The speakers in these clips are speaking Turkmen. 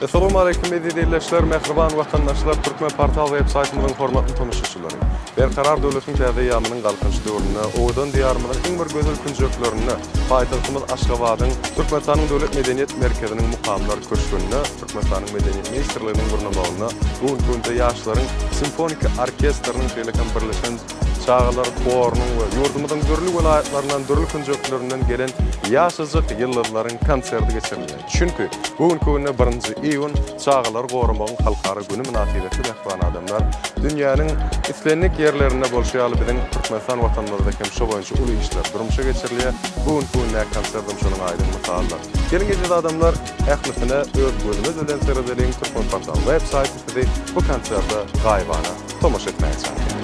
Essalawmaleýkim eziz ildeşler, mähriban watandaşlar, Türkmenportal web saýtymyzyň hormatly tomaşaçylary! Berkarar döwletiň täze eýýamynyň Galkynyş döwründe owadan Diýarymyzyň iň bir gözel künjeklerinde, paýtagtymyz Aşgabadyň Türkmenistanyň Döwlet medeniýet merkeziniň Mukamlar köşgünde Türkmenistanyň Medeniýet ministrliginiň gurnamagynda bu günki günde ýaşlaryň simfoniki orkestriniň şeýle hem birleşen çagalar horunyň we ýurdumyzyň dürli welaýatlaryndan, dürli künjeklerinden gelen ýaşajyk ýyldyzlaryň konserti geçirilýär. Çünki bu günki günde birinji iýun Çagalary goramagyň halkara güni mynasybetli mähriban adamlar, dünýäniň islendik ýerlerinde bolşy ýaly biziň Türkmenistan Watanymyzda hem şo boýunça uly işler durmuşa geçirilýär. Bu günki gündäki konsertem şonuň aýdyň mysalydyr. Geliň eziz adamlar, ählisine öz gözümiz bilen seredeliň, Türkmenportal web saýty sizi bu konserte gaýybana tomaşa etmäge çagyrýar.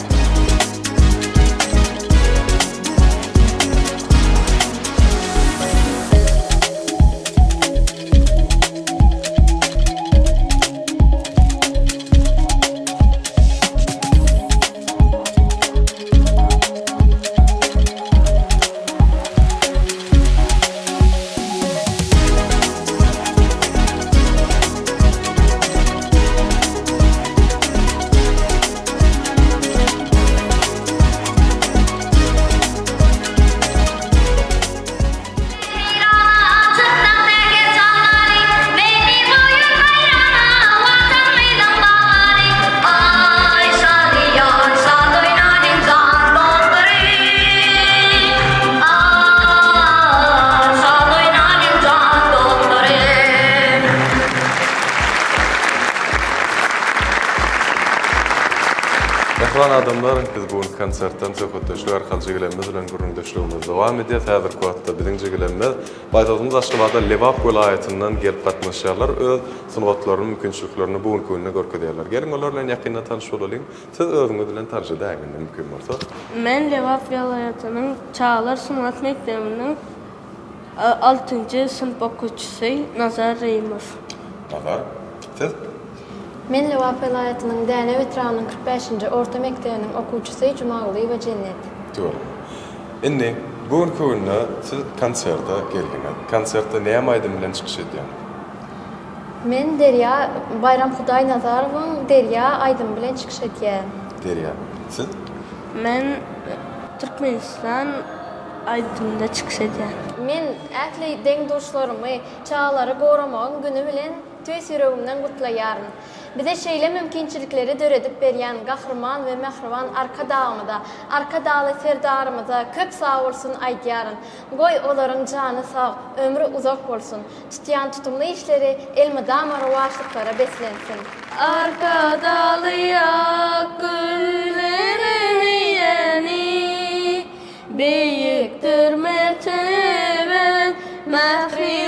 Mähriban adamlar, biz bu gün konsertden söhbetdeşlik arkaly jigilerimiz bilen gürrüňdeşligimizi dowam edýäs. Häzirki wagtda biziň jigilerimiz paýtagtymyz Aşgabada Lebap welaýatyndan gelip gatnaşýarlar. Öz sungatlaryny, mümkinçiliklerini bu günki günde görkezýärler. Geliň, olar bilen ýakyndan tanyş bolalyň. Siz özüňiz bilen tanyş edäýiň indi mümkin bolsa. Men Lebap welaýatynyň çagalar sungat mekdebiniň altynjy synp okuwçysy Nazar Reýimow. Nazar, siz? Men Lebap welaýatynyň Dänew etrabynyň 45-nji orta mekdebiniň okuwçysy Jumagulyýewa Jennet. Tüweleme. Indi bu günki günde siz konserte geldiňiz. Konsertde näme aýdym bilen çykyş edýäňiz? Men Derýa, Baýram Hudaýnazarowyň Derýa aýdymy bilen çykyş edýän. Derýa. Siz? Men Türkmenistan aýdymynda çykyş edýän. Men ähli deň-duşlarymy Çagalary goramagyň güni bilen tüýs ýüregimden gutlaýaryn. Bize şeýle mümkinçilikleri döredip berýän Gahryman we mähriban Arkadagymyza, Arkadagly Serdarymyza köp sagbolsun aýdýaryn. Goý, olaryň jany sag, ömri uzak bolsun, tutýan tutumly işleri elmydama rowaçlyklara beslensin! Arkadagly ak gülleriň diýeni, Beýikdir mertebäň, mähriban.